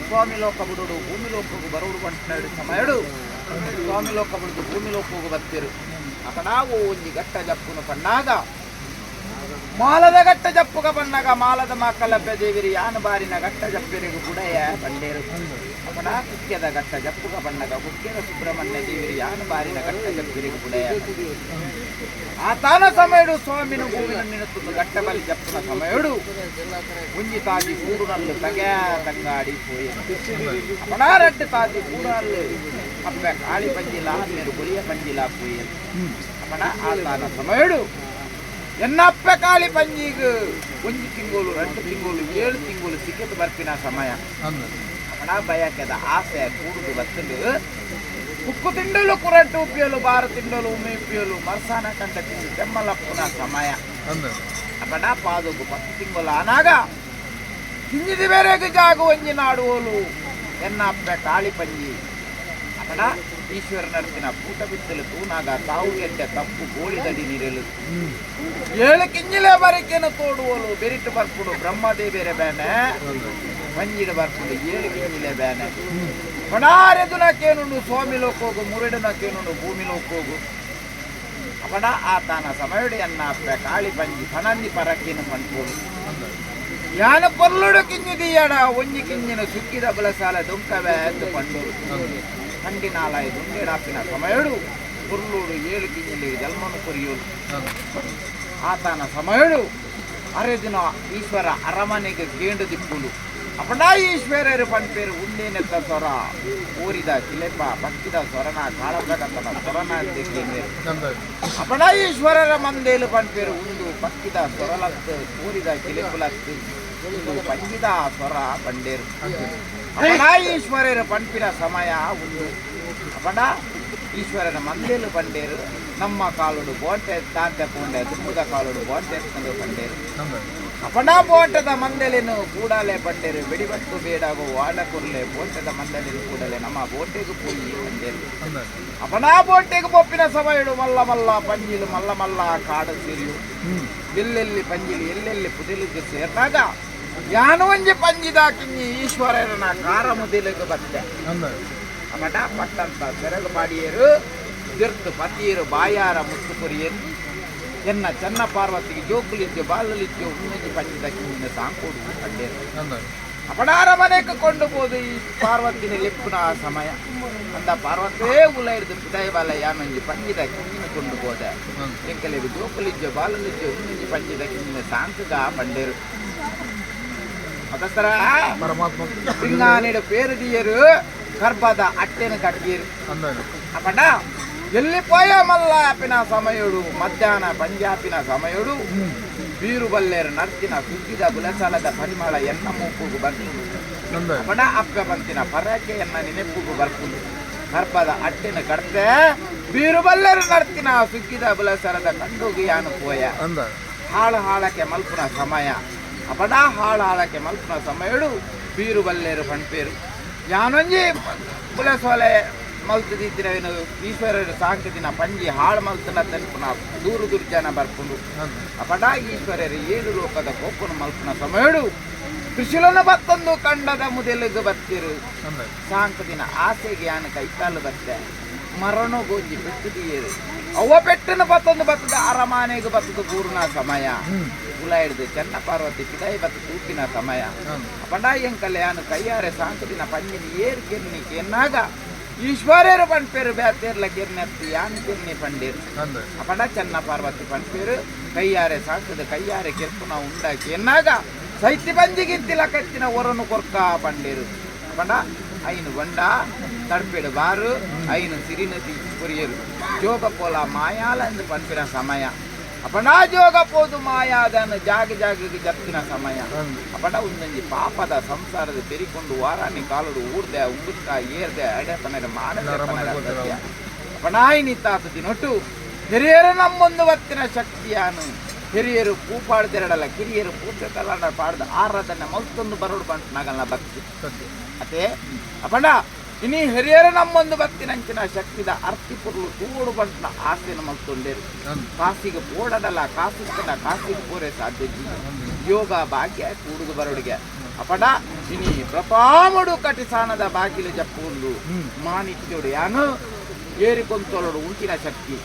ಸ್ವಾಮಿ ಲೋಕ ಬುಡುಡು ಭೂಮಿ ಲೋಕకు ಬರುಡು ಬಂಟ್ನಾಡು ಸಮಯಡು ಸ್ವಾಮಿ ಲೋಕ ಬುಡುದು ಭೂಮಿ ಲೋಕకు ಬತ್ತಿರು. ಅಪಡಾವು ಒಂಜಿ ಗಟ್ಟ ಜಪ್ಪುನು ಪಣ್ಣಾಗ ಮಾಲದ ಗಟ್ಟ ಜಪ್ಪುಗ ಬಣ್ಣಗ ಮಾಲದ ಮಾಕಲಬ್ಬೆ ದೇವಿರಿ ಯಾನು ಬಾರಿನ ಗಟ್ಟ ಜಪ್ಪಿರಿಗು ಬುಡಯ ಬಂಡೇರು. ಅಪಡ ಕುಕ್ಕೆದ ಗಟ್ಟ ಜಪ್ಪುಗ ಬಣ್ಣಗ ಕುಕ್ಕೆದ ಸುಬ್ರಹ್ಮಣ್ಯ ದೇವಿರಿ ಯಾನು ಬಾರಿನ ಗಟ್ಟ ಜಪ್ಪಿರಿಗು ಬುಡಯ. ಆತಾನ ಸಮಯಡು ಸ್ವಾಮಿನು ಭೂಮಿನ ನಿನುತ್ತುಂದು ಗಟ್ಟ ಬಲಿ ಜಪ್ಪುನ ಸಮಯಡು ಒಂಜಿ ತಾಜಿ ಕೂಡುನಲ್ಲು ತಗೆ ತಂಗಾಡಿ ಪೋಯ. ಅಪಡ ರಡ್ಡು ತಾಜಿ ಕೂಡನಲ್ಲು ಅಪ್ಪೆ ಕಾಳಿ ಪಂಜಿಲ ಮೇರು ಗುಳಿಯ ಪಂಜಿಲ ಪೋಯ. ಅಪಡ ಆತಾನ ಸಮಯಡು ಎನ್ನಪ್ಪ ಕಾಳಿ ಪಂಜಿಗ್ ಒಂಜಿ ತಿಂಗಳು 2 ತಿಂಗಳು 7 ತಿಂಗಳು ಸಿಕ್ಕದು ಬರ್ಪಿನ ಸಮಯ. ಅಪಡ ಬಯಕೆದ ಆಸೆ ಕೂಡುದು ಬತ್ತುಂಡು ಉಕ್ಕು ತಿಂಡಲು ಕುರಟ್ಟು ಉಪ್ಪಿಯಲು ಬಾರು ತಿಂಡಲು ಉಮ್ಮೆ ಉಪ್ಪಿಯಲು ಮರ್ಸಾನ ಕಂಡ ತಿಂದು ತೆಮ್ಮಲಪ್ಪುನ ಸಮಯ. ಅಪಡ ಪಾದಗು 10 ತಿಂಗಳು ಆನಾಗ ತಿಂಜಿದಿ ಬೇರೆಗೆ ಜಾಗ ಒಂಜಿ ನಾಡುವಲು ಎನ್ನಪ್ಪ ಕಾಳಿ ಪಂಜಿ. ಅಪಡ ಈಶ್ವರ ನರ್ತಿನ ಪೂಟ ಬಿತ್ತಲು ತೂನಾಗ ತಾವು ಗೆಡ್ಡೆ ತಪ್ಪು ಗೋಳಿದಡಿ ನೀರಲು 7 ಕಿಂಜಿಲೆ ಬರಿಕೆನು ತೋಡುವಲು ಬೆರಿಟು ಬರ್ಪುಡು ಬ್ರಹ್ಮದೇವಿಯರ ಬೇನೆ ಪಂಜಿಡು ಬರ್ಪುಡು 7 ಕಿಂಜಿಲೆ ಬೇನೆ. ಪಡಾರೆದುನ ಕೇನುಂಡು ಸ್ವಾಮಿ ಲೋಕೋಗು ಮುರೆಡುನ ಕೇನುಂಡು ಭೂಮಿ ಲೋಕೋಗು. ಅಪಡ ಆತನ ಸಮಯಡಿ ಅನ್ನ ಅಪ್ಪ ಕಾಳಿ ಪಂಜಿ ಪಣಂದಿ ಪರಕೇನು ಪನ್ಪೋಡು ಯಾನ ಪೊರ್ಲುಡು ಕಿಂಜಿದೀಯಡ ಒಂಜಿ ಕಿಂಜಿನ ಸುಕ್ಕಿದ ಬಲಸಾಲ ದೊಂಕವೆ ಎಂದು ಪಂಡೋಡು. ಕಂಡಿನಾಲಯ ದುಂಡೇಡಾಪಿನ ಸಮಯಡು ಪುರ್ಲೂಡು 7 ಕಿಂಜಿಲಿ ಜನ್ಮನು ಕೊರಿಯೋಲು. ಆತನ ಸಮಯಡು ಅರೆ ದಿನ ಈಶ್ವರ ಅರಮನೆಗೆ ಕೇಂಡು ದಿಪ್ಪುಲು. ಅಪಡ ಈಶ್ವರರು ಪನ್ಪೇರು ಉಂಡೇನೆತ್ತ ಸೊರ ಊರಿದ ಕಿಲೆಪ ಪಕ್ಕಿದ ಸೊರನ ಕಾಳಪ್ರಕತನ ಸೊರನ ಕೇಂದ್ರ. ಅಪಡ ಈಶ್ವರರ ಮಂದೇಲು ಪನ್ಪೇರು ಉಂಡು ಪಕ್ಕಿದ ಸೊರಲತ್ತು ಊರಿದ ಕಿಲೆಪುಲತ್ತು ಉಂಡು ಪಂಜಿದ ಸೊರ ಪಂಡೇರು. ಅಪಡ ಈಶ್ವರರ ಪನ್ಪಿನ ಸಮಯ ಉಂಡು. ಅಪಡ ಈಶ್ವರನ ಮಂದೇಲು ಪಂಡೇರು ನಮ್ಮ ಕಾಲುಡು ಬೋಟೆ ತಾಂತೆ ಪೋಂಡೆ ದುಮ್ಮದ ಕಾಲುಡು ಬೋಟೆ ಎತ್ತಂದು ಪಂಡೇರು. ಅಪಡ ಬೋಟದ ಮಂದೆಲೇನು ಕೂಡಲೆ ಪಂಡೇರು ಬೆಡಿಬತ್ತು ಬೇಡಾಗು ವಾಡ ಕುರ್ಲೆ ಬೋಟದ ಮಂದೆಲೇನು ಕೂಡಲೆ ನಮ್ಮ ಬೋಟೆಗೆ ಪೋಯಿ ಪಂಡೇರು. ಅಪಡ ಬೋಟೆಗೆ ಪೊಪ್ಪಿನ ಸಮಯಡು ಮಲ್ಲ ಮಲ್ಲ ಪಂಜಿಲು ಮಲ್ಲ ಮಲ್ಲ ಕಾಡು ಸಿರಿಯು ಎಲ್ಲೆಲ್ಲಿ ಪಂಜಿಲು ಎಲ್ಲೆಲ್ಲಿ ಪುದೆಲಿಗೆ ಸೇರಿದಾಗ ಯಾನು ಒಂಜಿ ಪಂಜಿದಾಕಿಂಜಿ ಈಶ್ವರನ ಕಾರ ಮುದಿಲಿಗೆ ಬತ್ತೆ. ಅಪಟ ಪಟ್ಟಂತ ಸೆರಗು ಪಾಡಿಯರು ತಿರ್ತು ಪತಿಯರು ಬಾಯಾರ ಮುತ್ತು ಕೊರಿಯರು ಎನ್ನ ಚೆನ್ನ ಪಾರ್ವತಿಗೆ ಜೋಕುಲಿದ್ದು ಬಾಲಲಿದ್ದು ಉನ್ನತಿ ಪಂಜಿದ ಕಿಂಜಿನ ಸಾಂಕೋಡು ಪಂಡೇರು. ಅಪಡಾರ ಮನೆಗೆ ಕೊಂಡು ಹೋದು ಈ ಪಾರ್ವತಿನ ಲೆಪ್ಪುನ ಸಮಯ ಅಂದ ಪಾರ್ವತೇ ಉಲ ಹಿಡಿದು ಪಿದಾಯಿ ಬಾಲ ಯಾನೊಂಜಿ ಪಂಜಿದ ಕಿಂಜಿನ ಕೊಂಡು ಹೋದ ಎಂಕಲೆಗೆ ಜೋಕುಲಿದ್ದು ಬಾಲಲಿದ್ದು ಉನ್ನತಿ ಪಂಜಿದ ಕಿಂಜಿನ ಸಾಂಕುಗ ಪಂಡೇರು. ಅದರ ಪರಮಾತ್ಮ ಪಿಂಗಾನಿಡು ಪೇರುದಿಯರು ಗರ್ಭದ ಅಟ್ಟೆನ ಕಟ್ಟಿಯರು. ಅಪಡ ಎಲ್ಲಿ ಪೋಯ ಮಲ್ಲ ಆಪಿನ ಸಮಯಡು ಮಧ್ಯಾಹ್ನ ಪಂಜಾಪಿನ ಸಮಯಡು ಬೀರು ಬಲ್ಲೇರು ನರ್ತಿನ ಸುಗ್ಗಿದ ಬುಲಸಲದ ಪರಿಮಳ ಎನ್ನ ಮೂಕುಗು ಬಂತು. ಅಪಡ ಅಪ್ಪ ಬಂತಿನ ಪರಕೆ ಎನ್ನ ನೆನಪುಗು ಬರ್ಪುಂಡು. ಗರ್ಭದ ಅಟ್ಟೆನ ಕಡ್ತೆ ಬೀರು ಬಲ್ಲೇರು ನರ್ತಿನ ಸುಗ್ಗಿದ ಬುಲಸಲದ ಕಂಡುಗು ಯಾನು ಪೋಯ. ಹಾಳು ಹಾಳಕ್ಕೆ ಮಲ್ಪುನ ಸಮಯ. ಅಪಡ ಹಾಳು ಹಾಳಕ್ಕೆ ಮಲ್ಪುನ ಸಮಯಡು ಬೀರು ಬಲ್ಲೇರು ಪಣ್ಪೇರು ಯಾನೊಂಜಿ ಬುಲಸೋಲೆ ಮಲ್ತದಿತ್ತಿನ ಈಶ್ವರರು ಸಾಂಕದಿನ ಪಂಜಿ ಹಾಳು ಮಲ್ತನ ತನ್ಪುನ ದೂರು ದುರ್ಜನ ಬರ್ಪುಂಡು. ಅಪಡ ಈಶ್ವರರು 7 ಲೋಕದ ಕೋಪನು ಮಲ್ಪುನ ಸಮಯಡು ಕೃಷಿಲನ ಬತ್ತೊಂದು ಕಂಡದ ಮುದೆಲುಗು ಬತ್ತಿರು. ಸಾಂಕದಿನ ಆಸೆಗೆ ಯಾನು ಕೈಕಾಲು ಬತ್ತೆ ಮರಣೋ ಗೋಂಜಿ ಪೆಟ್ಟುದಿಯರು ಅವ್ವ ಪೆಟ್ಟನ ಬತ್ತೊಂದು ಬತ್ತದ ಅರಮಾನೆಗೆ ಬತ್ತದ ಪೂರ್ಣ ಸಮಯ. ಕುಲ ಹಿಡಿದು ಚೆನ್ನ ಪಾರ್ವತಿ ಪಿದಾಯಿ ಬತ್ತ ತೂಪಿನ ಸಮಯ. ಅಪಡ ಎಂಕಲೆ ಯಾನು ಕೈಯಾರೆ ಸಾಂಕದಿನ ಪಂಜಿನ ಏರು ಕೆನ್ನಿ ಕೆನ್ನಾಗ ಈಶ್ವರರು ಪಣ್ಪೇರು ಬ್ಯಾತೇರ್ಲ ಕೆರ್ನೆತ್ತು ಯಾನ್ ಕೆನ್ನಿ ಪಂಡೇರು. ಅಪಡ ಚೆನ್ನ ಪಾರ್ವತಿ ಪಣ್ಪೇರು ಕೈಯಾರೆ ಸಾಂಕದ ಕೈಯಾರೆ ಕೆರ್ಪುನ ಉಂಡಾಕಿ ಎನ್ನಾಗ ಸೈತಿ ಪಂಜಿಗಿಂತಿಲ ಕತ್ತಿನ ಒರನು ಕೊರ್ಕ ಪಂಡೇರು. ಅಪಡ ಐನು ಬಂಡ ತಡ್ಪೆಡು ಬಾರು ಐನು ಸಿರಿನದಿ ಕೊರಿಯರು ಜೋಗ ಪೋಲ ಮಾಯಾಲ ಎಂದು ಪನ್ಪಿನ ಸಮಯ. ಅಪಡ ಜೋಗ ಪೋದು ಮಾಯಾದನ್ನು ಜಾಗ ಜಾಗಕ್ಕೆ ಜಪ್ತಿನ ಸಮಯ. ಅಪಡ ಒಂದೊಂಜಿ ಪಾಪದ ಸಂಸಾರದ ಬೆರಿಕೊಂಡು ವಾರಾಣಿ ಕಾಲುಡು ಊರ್ದೆ ಉಂಗುಷ್ಟ ಏರ್ದೆ ಅಡೆ ಪನರೆ ಮಾಡದೆ ಪನರೆ ಸತ್ಯ. ಅಪಡಾಯಿ ತಾತ ದಿನೊಟ್ಟು ಹಿರಿಯರು ನಮ್ಮೊಂದು ಬತ್ತಿನ ಶಕ್ತಿಯಾನು ಹಿರಿಯರು ಪೂಪಾಡ್ದಿರಡಲ್ಲ ಕಿರಿಯರು ಪೂಪೆ ಕಲ್ಲಡ ಪಾಡ್ದ ಆರಾಧನೆ ಮಲ್ತೊಂದು ಬರೋಡು ಬಂಟು ನಾಗಲ್ಲ ಭಕ್ತಿ ಅದೇ. ಅಪಡ ಇನಿ ಹಿರಿಯರು ನಮ್ಮೊಂದು ಬತ್ತಿನಂಚಿನ ಶಕ್ತಿದ ಅರ್ತಿ ಪುರ್ಲು ತೂಡು ಬಂಟ್ನ ಆಸೆನ ಮಲ್ತೊಂಡೇರು. ಕಾಸಿಗೆ ಪೋಡಡಲ್ಲ ಕಾಸಿಕ್ಕನ ಕಾಸಿಗೆ ಪೋರೆ ಸಾಧ್ಯ ಯೋಗ ಭಾಗ್ಯ ಕೂಡುದು ಬರೋಡಿಗೆ. ಅಪಡ ಇನಿ ಪ್ರಪಾಮಡು ಕಟಿಸಾನದ ಬಾಕಿಲು ಜಪ್ಪುಂದು ಮಾಣಿಕ್ಯೋಡು ಯಾನು ಏರಿಕೊಂತೊಲಡು ಉಂಟಿನ ಶಕ್ತಿ.